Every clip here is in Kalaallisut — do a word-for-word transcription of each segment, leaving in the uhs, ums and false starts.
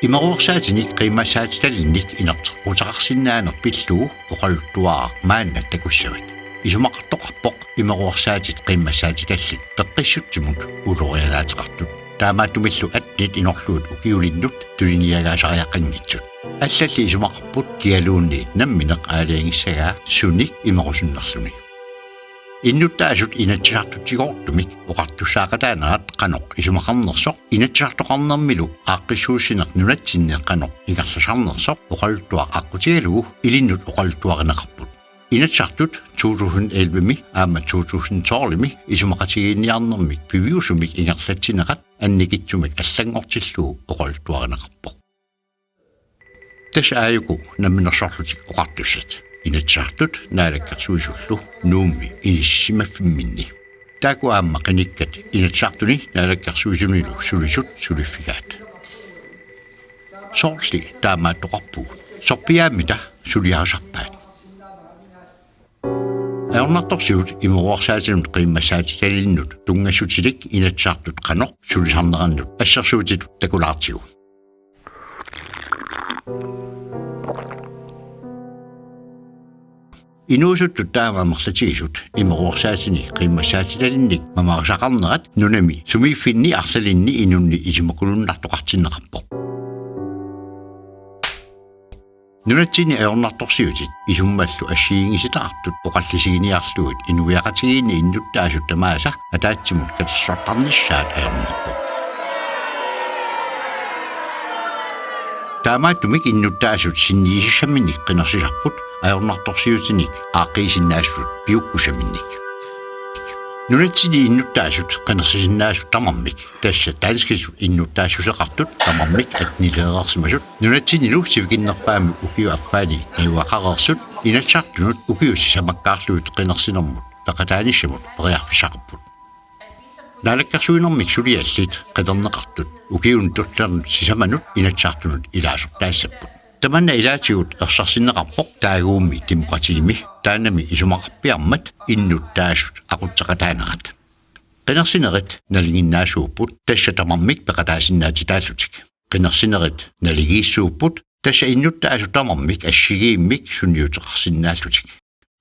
Imeruersaatinik qiimmassaatitalinnik inerteqquteqarsinnaaneq pillugu oqaluttuaraq maanna takussavat. Isumaqartoqarpoq imeruersaatit qiimmassaatitallit peqqissutsimut ulorianaateqartut. Taamaattumillu atnit inorluut ukiulinnut tuniniagaasariaqanngitsut. Allalli isumaqarput kialuunniit nammineq aalajangissagaa sunik imerusunnerluni. Innuttaasut Inatsisartutigoortumik oqartussaaqataanerat qanoq isumaqarnersoq Inatsisartoqarnermilu aaqqissuussineq nunatsinni qanoq ingerlasarnersoq oqaluttuaq aqqutigalugu ilinnut oqaluttuarineqarput. Inatsisartut to tusind elleve-mi aamma to tusind tolv-imi isumaqatigiinniarnermik piviusumik ingerlatsinerat annikitsumik allanngortillugu oqaluttuarineqarpoq. Tassa aajuku namminersorlutik oqartussat. Inatsisartut Naalakkersuisullu Nuummi inissisimaffimminni. Taakku aamma qinikkat Inatsisartuni Naalakkersuisunilu sulisut suliffigaat. Soorli taamaattoqarpugut? Sorpiaammita suliarisarpaat? Ajornartorsiut imeruersaatinut qiimmassaatitalinnut tunngassutilik Inatsisartut qanoq sulisarnerannut assersuutitut takulaartigu. Inuusuttut taama amerlatigisut imeruersaatinik qiimmassaatitalinnik mamarisaqarnerat nunami sumiiffinni arlalinni inunni isumakulunnartoqartinneqarpoq. Nunatsinni ajornartorsiutit isummallu assigiinngisitaartut oqallisiginiarlugit inuiaqatigiinni innuttaasut tamaasa ataatsimut katersortarnissaat ajornarpoq. Taamaattumik innuttaasut sinniisassaminnik qinersisarput ajornartorsiutinik aaqqiisinnaasutut piukkussaminnik. Nunatsinni innuttaasut qinersisinnaasut tamarmik, tassa danskisut innuttaassuseqartut tamarmik attenileereersimasut, nunatsinnilu sivikinnerpaamik ukiup affaani najugaqareersut Inatsisartunut ukiut sisamakkaarlugit qinersinermut peqataanissamut periarfissaqarput. Naalakkersuinermik suliallit qinerneqartut ukiunut tullianut sisamanut Inatsisartunut ilaasortaassapput. Tamanna ilaatigut ersersinneqarpoq taaguummi demokratiimi, taannami isumaqarpiarmat innuttaasut aqutseqataanerat. Qinersinerit nalinginnaasuupput, tassa tamarmik peqataasinnaatitaallutik. Qinersinerit naligiissuupput, tassa innuttaasut tamarmik assigiimmik sunniuteqarsinnaallutik.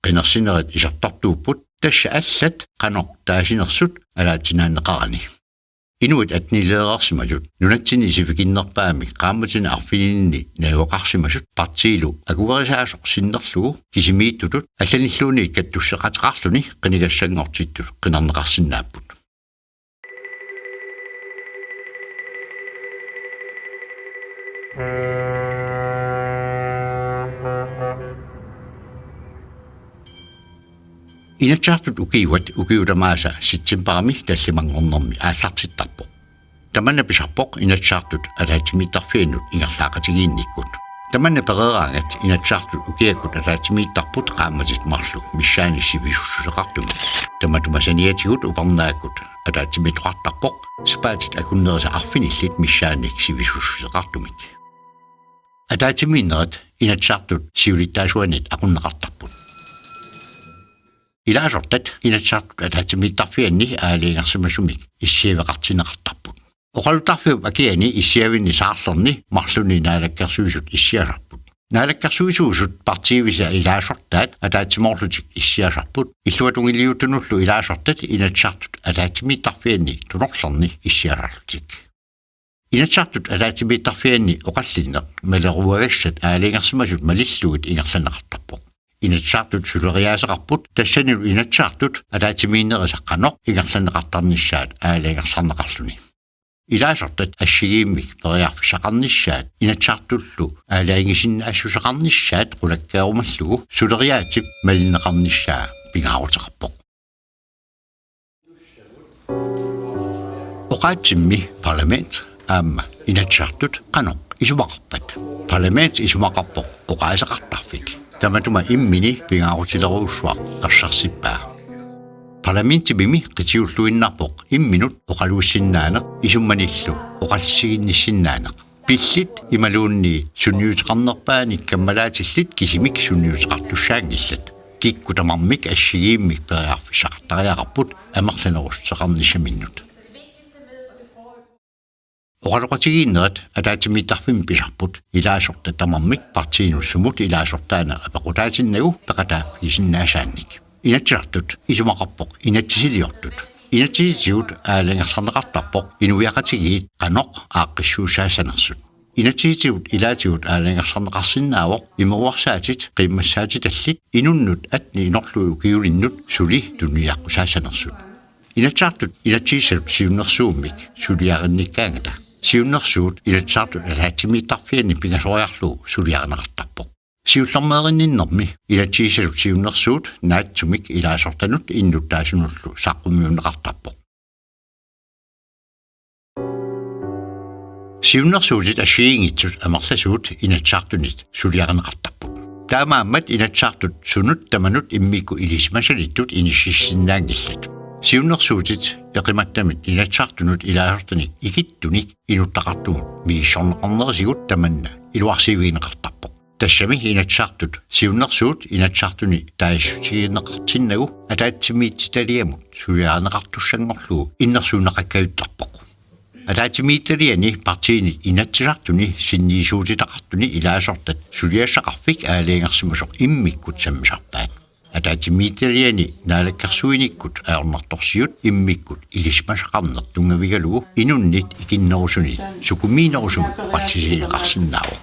Qinersinerit isertortuupput, tassa allat qanoq taasinersut alaatsinaanneqarani. Inuit attenileereersimasut nunatsinni sivikinnerpaamik qaammatini arfininni najugaqarsimasut partiilu akuerisaasoq sinnerlugu kisimiittutut allanilluunniit kattusseqateqarluni qinigassanngortittut qinerneqarsinnaapput. Inatsisartut ukiuat ukiut tamaasa septembarimi tallimanngornermi aallartittarpoq. Tamanna pisarpoq Inatsisartut ataatsimiittarfiannut ingerlaaqatigiinnikkut. Tamanna pereeraangat Inatsisartut ukiakkut ataatsimiittarput qaammatit marluk missaannik sivisussuseqartumik. Tamatuma saniatigut upernaakkut ataatsimiittoqartarpoq sapaatit akunnerisa arfinillit missaannik sivisussuseqartumik. Ataatsimiinnerit Inatsisartut siulittaasuannit aqunneqartarput. Ilaasortat Inatsisartut ataatsimiittarfianni aalajangersimasumik issiaveqartinneqartarput. Oqaluttarfiup akiani issiavinni saarlerni marlunni naalakkersuisut issiasarput. Naalakkersuisuusut partiivisa ilaasortaat ataatsimoorlutik issiasarput, illuatungiliuttunullu ilaasortat Inatsisartut ataatsimiittarfianni tunorlerni issiasarlutik. Inatsisartut ataatsimiittarfianni oqallinneq maleruagassat aalajangersimasut malillugit ingerlanneqartarpoq. Inatsisartut suleriaaseqarput tassanilu Inatsisartut ataatsimiinnerisa qanoq ingerlanneqartarnissaat aalajangersarneqarluni. Ilaasortat assigiimmik periarfissaqarnissaat Inatsisartullu aalajangiisinnaassuseqarnissaat qulakkeerumallugu suleriaatsip malinneqarnissaa pingaaruteqarpoq. Oqaatsimmi parlament aamma Inatsisartut qanoq isumaqarpat? Parlament isumaqarpoq oqaaseqartarfik. Tamatuma immini pingaarutilerujussuaq ersersippaa. Parlamentimimi qitiulluinnarpoq imminut oqaluussinnaaneq isummanillu oqallisiginnissinnaaneq. Pillit imaluunniit sunniuteqarnerpaanik kammalaatillit kisimik sunniuteqartussaanngillat. Kikkut tamarmik assigiimmik periarfissaqartariaqarput amerlanerussuteqarnissaminnut. Oqaloqatigiinnerit ataatsimiittarfimmi pisarput ilaasortat tamarmik partiinut sumut ilaasortaaneq apeqqutaatinnagu peqataaffigisinnaasaannik. Inatsisartut isumaqarpoq inatsisiliortut. Inatsisitigut aalajangersarneqartarpoq inuiaqatigiit qanoq aaqqissuussaassanersut. Inatsisitigut ilaatigut aalajangersarneqarsinnaavoq imeruersaatit qiimmassaatitallit inunnut attenit inorlugit ukiulinnut suli tunuliaqqusaassanersut. Inatsisartut inatsisissatut siunnersuummik suliarinnikkaangata siunnersuut Inatsisartut ataatsimiittarfianni pingasoriarlugu suliarineqartarpoq. Siullermeerinninnermi inatsisissatut siunnersuut naatsumik ilaasortanut innuttaasunullu saqqummiunneqartarpoq. Siunnersuutit assigiinngitsut amerlasuut Inatsisartunit suliarineqartarput. Taamaammat Inatsisartut sunut tamanut immikkut ilisimasalittut inissiisinnaanngillat. Siunnersuutit eqimattamit Inatsisartunut ilaasortanik ikittunik inuttaqartumut misissorneqarnerisigut tamanna iluarsiivigineqartarpoq. Tassami Inatsisartut siunnersuut Inatsisartuni taasissutigineqartinnagu ataatsimiititaliamut suliarineqartussanngorlugu innersuunneqakkajuttarpoq. Ataatsimiititaliani partiinit Inatsisartuni sinniisuutitaqartuni ilaasortat suliassaqarfik aalajangersimasoq immikkut sammisarpaat. Ataatsimiititaliani naalakkersuinikkut ajornartorsiut immikkut ilisimasaqarneq tunngavigalugu inunnit ikinnerusuni sukumiinerusumik oqallisigineqarsinnaavoq.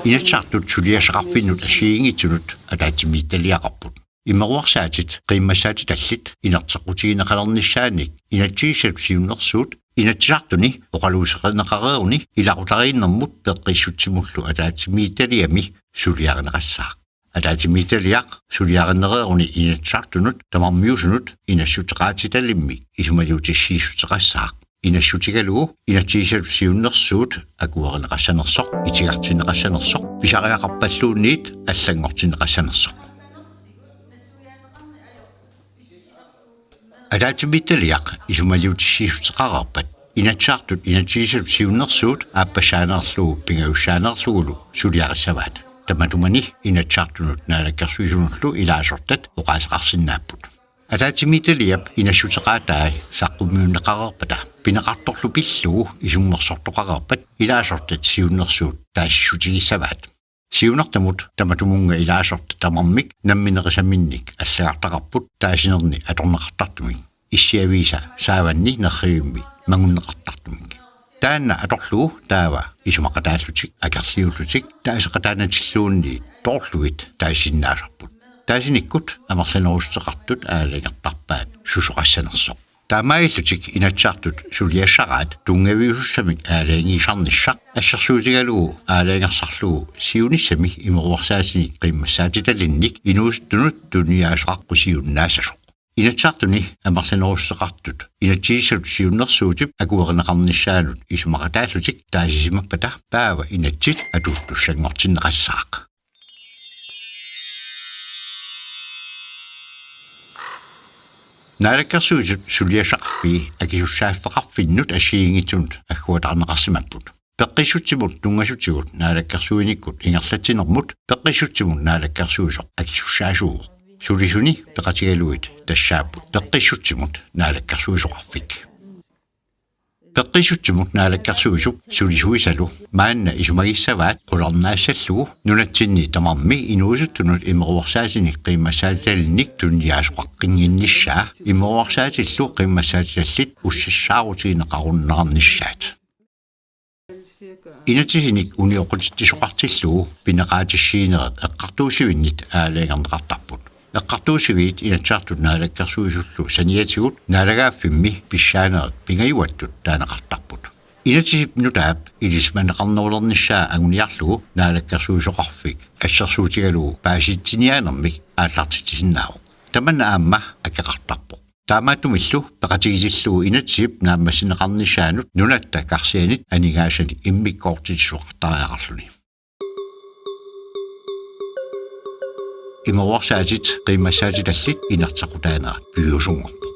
Inatsisartut suliassaqarfinnut assigiinngitsunut ataatsimiititaliaqarput. Imeruersaatit qiimmassaatitallit inerteqqutigineqalernissaannik inatsisissatut siunnersuut Inatsisartuni oqaluuseqarneqareeruni ilaqutariinnermut peqqissutsimullu ataatsimiititaliami suliarineqassaaq. Ataatsimiititaliaq suliarinereeruni Inatsisartunut tamarmiusunut inassuteqaatitalimmik isumaliutissiissuteqassaaq. Inassutigalugu inatsisissatut siunnersuut akuerineqassanersoq, itigartinneqassanersoq, pisariaqarpalluunniit allanngortinneqassanersoq. Ataatsimiititaliaq isumaliutissiissuteqareerpat Inatsisartut inatsisissatut siunnersuut aappassaaneerlugu pingajussaaneerlugulu suliarissavaat. Tamatumani Inatsisartunut Naalakkersuisunullu ilaasortat oqaaseqarsinnaapput. Ataatsimiititaliap inassuteqaatai saqqummiunneqareerpata pineqartorlu pillugu isummersortoqareerpat ilaasortat siunnersuut taasissutigissavaat. Siunertamut tamatumunnga ilaasortat tamarmik namminerisaminnik allagartaqarput taasinerni atorneqartartumik. Issiaviisa saavanni nerrivimmi mangunneqartartumik. Taanna atorlugu taava isumaqataallutik, akerliullutik, taaseqataanatilluunniit toorlugit taasisinnaasarput. Taasinikkut amerlanerussuteqartut aalajangertarpaat susoqassanersoq. Taamaalillutik Inatsisartut suliassaraat tunngaviusussamik aalajangiisarnissaq assersuutigalugu aalajangersarlugu siunissami imeruersaatinik qiimmassaatitalinnik inuusuttunut tuniniaasoqaqqusiunnaassasoq. Inatsisartuni amerlanerussuteqartut inatsisissatut siunnersuutip akuerineqarnissaanut isumaqataallutik taasisimappata paava inatsit atuuttussanngortinneqassaaq. Naalakkersuisut suliassaqarfii akisussaaffeqarfinnut assigiinngitsunut agguataarneqarsimapput. Peqqissutsimut tunngasutigut naalakkersuinikkut ingerlatsinermut peqqissutsimut naalakkersuisoq akisussaasuuvoq. Sulisuni peqatigalugit tassaapput peqqissutsimut naalakkersuisoqarfik. Peqqissutsimut naalakkersuisup sulisuisalu maanna isumagissavaat qularnaassallugu nunatsinni tamarmi inuusuttunut imeruersaatinik qiimmassaatitalinnik tuniniaasoqaqqinnginnissaa imeruersaatillu qiimmassaatitallit ussassaarutigineqarunnaarnissaat. Inatsisinik unioqqutitsisoqartillugu pineqaatissiinerit eqqartuussivinnit aalajangerneqartarput. Eqqartuussiviit Inatsisartut Naalakkersuisullu saniatigut naalagaaffimmi pissaanerit pingajuattut taaneqartarput. Inatsisip nutaap ilisimaneqarnerulernissaa anguniarlugu naalakkersuisoqarfik assersuutigalugu paasitsiniaanermik aallartitsisinnaavoq. Tamanna aamma akeqartarpoq. Taamaattumillu peqatigitillugu inatsisip naammassineqarnissaanut nunatta karsianit aningaasanik immikkoortitsisoqartariaqarluni. Imeruersaatit qiimmassaatitallit inerteqqutaanerat piviusunngorpoq.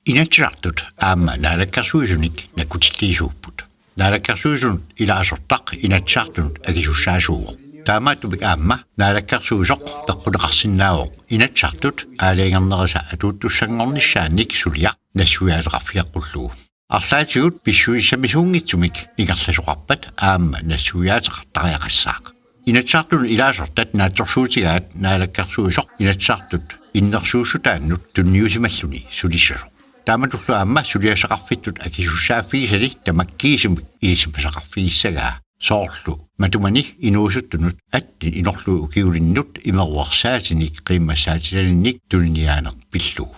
Inatsisartut aamma Naalakkersuisunik nakkutilliisuupput. Naalakkersuisunut ilaasortaq Inatsisartunut akisussaasuuvoq. Taamaattumik aamma Naalakkersuisoq peqquneqarsinnaavoq Inatsisartut aalajangernerisa atuuttussanngornissaannik suliaq nassuiaateqarfigeqqullugu. Arlaatigut pissusissamisuunngitsumik ingerlasoqarpat aamma nassuiaateqartariaqassaaq. Inatsisartunut ilaasortat naatsorsuutigaat Naalakkersuisoq Inatsisartut innersuussutaannut tunniusimalluni sulissasoq. Taamatullu aamma suliassaqarfittut akisussaaffigisani tamakkiisumik ilisimasaqarfigissagaa, soorlu matumani inuusuttunut atten inorlugu ukiulinnut imeruersaatinik qiimmassaatilalinnik tuniniaaneq pillugu.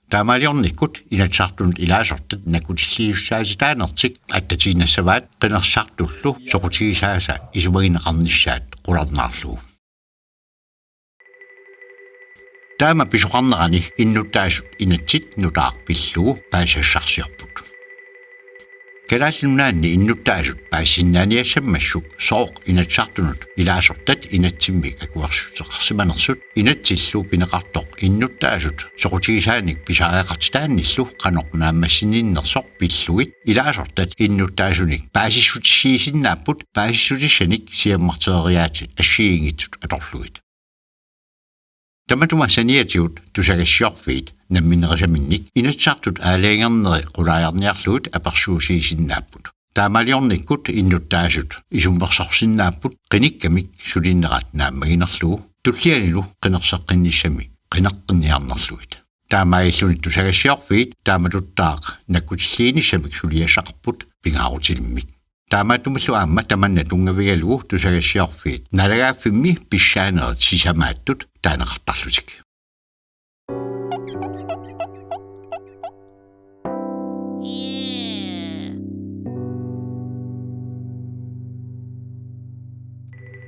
Taamaaliornikkut Inatsisartunut ilaasortat nakkutilliisussaatitaanertik attatiinnassavaat qinersisartullu soqutigisaasa isumagineqarnissaat qularnaarlugu. Taama pisoqarnerani innuttaasut inatsit nutaaq pillugu paasisassarsiorput. Kalaallit Nunaanni innuttaasut paasisinnaaniassammassuk sooq Inatsisartunut ilaasortat inatsimmik akuersissuteqarsimanersut inatsillu pineqartoq innuttaasut soqutigisaanik pisariaqartitaannillu qanoq naammassinninnersoq pillugit ilaasortat innuttaasunik paasissutissiisinnaapput paasissutissanik siammarteriaatit assigiinngitsut atorlugit. Tamatuma saniatigut tusagassiorfiit namminneerisaminnik Inatsisartut aalajangerneri qulaajarniarlugit apersuusiisinnaapput. Taamaaliornikkut innuttaasut isummersorsinnaapput qinikkamik sulinerat naammaginerlugu, tullianilu qinerseqqinnissami qineqqinniarnerlugit. Taamaalilluni tusagassiorfiit taamatuttaaq nakkutilliinissamik suliassaqarput pingaarutilimmik. Taamaattumillu aamma tamanna tunngavigalugu tusagassiorfiit naalagaaffimmi pissaanerit sisamaattut taaneqartarlutik.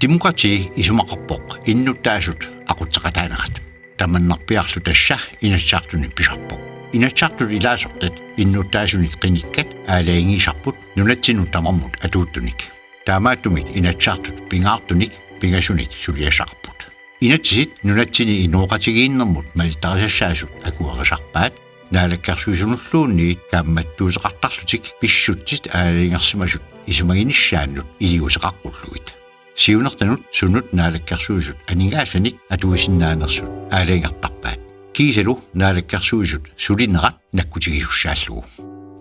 Demokrati isumaqarpoq innuttaasut aqutseqataanerat. Tamannarpiarlu tassa Inatsisartuni pisarpoq. Inatsisartut ilaasortat innuttaasunit qinikkat aalajangiisarput nunatsinnut tamarmut atuuttunik. Taamaattumik Inatsisartut pingaartunik pingasunik suliassaqarput. Inatsisit nunatsinni inooqatigiinnermut malittarisassaasut akuerisarpaat, Naalakkersuisunulluunniit kaammattuuteqartarlutik pissutsit aalajangersimasut isumaginissaannut iliuuseqaqqullugit. Siunertanut sunut Naalakkersuisut aningaasanik atuisinnaanersut aalajangertarpaat. Kiisalu Naalakkersuisut sulinerat nakkutigisussaallugu.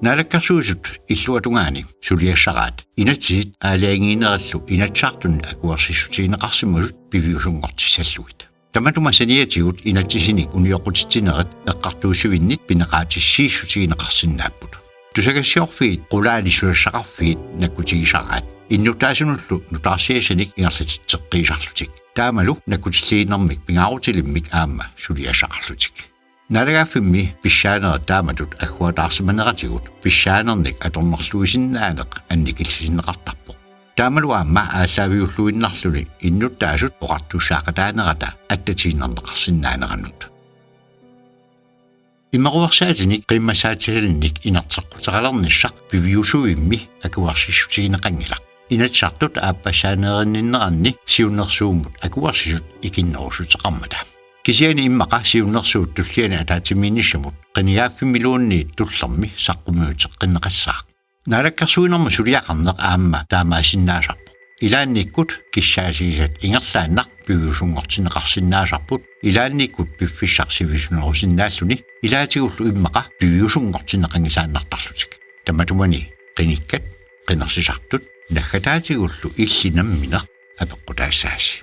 Naalakkersuisut illuatungaani suliassaraat inatsisit aalajangiinerillu Inatsisartunut akuersissutigineqarsimasut piviusunngortissallugit. Tamatuma saniatigut inatsisinik unioqqutitsinerit eqqartuussivinnit pineqaatissiissutigineqarsinnaapput. Tusagassiorfiit qulaani suliassaqarfiit nakkutigisaraat innuttaasunullu nutaarsiassanik ingerlatitseqqiisarlutik. Taamalu nakkutilliinermik pingaarutilimmik aamma suliassaqarlutik. Naalagaaffimmi pissaanerit taamatut agguataarsimaneratigut pissaanernik atornerluisinnaaneq annikillisinneqartarpoq. Taamalu aamma aallaaviulluinnarluni innuttaasut oqartussaaqataanerata attatiinnarneqarsinnaaneranut. Imeruersaatinik qiimmassaatigalinnik inerteqquteqalernissaq piviusuvimmi akuersissutigineqanngilaq. Inatsisartut aappassaaneerinninneranni siunnersuummut akuersisut ikinnerussuteqarmata. Kisianni immaqa siunnersuut tulliani ataatsimiinnissamut qinigaaffimmiluunniit tullermi saqqummiuteqqinneqassaaq. Naalakkersuinermi suliaqarneq aamma taamaasinnaasarpoq. Ilaannikkut kissaatigisat ingerlaannaq piviusunngortinneqarsinnaasarput, ilaannikkut piffissaq sivisunerusinnaalluni, ilaatigullu immaqa piviusunngortinneqanngisaannartarlutik. Tamatumani qinikkat, qinersisartut naggataatigullu illit nammineq apeqqutaassaasi.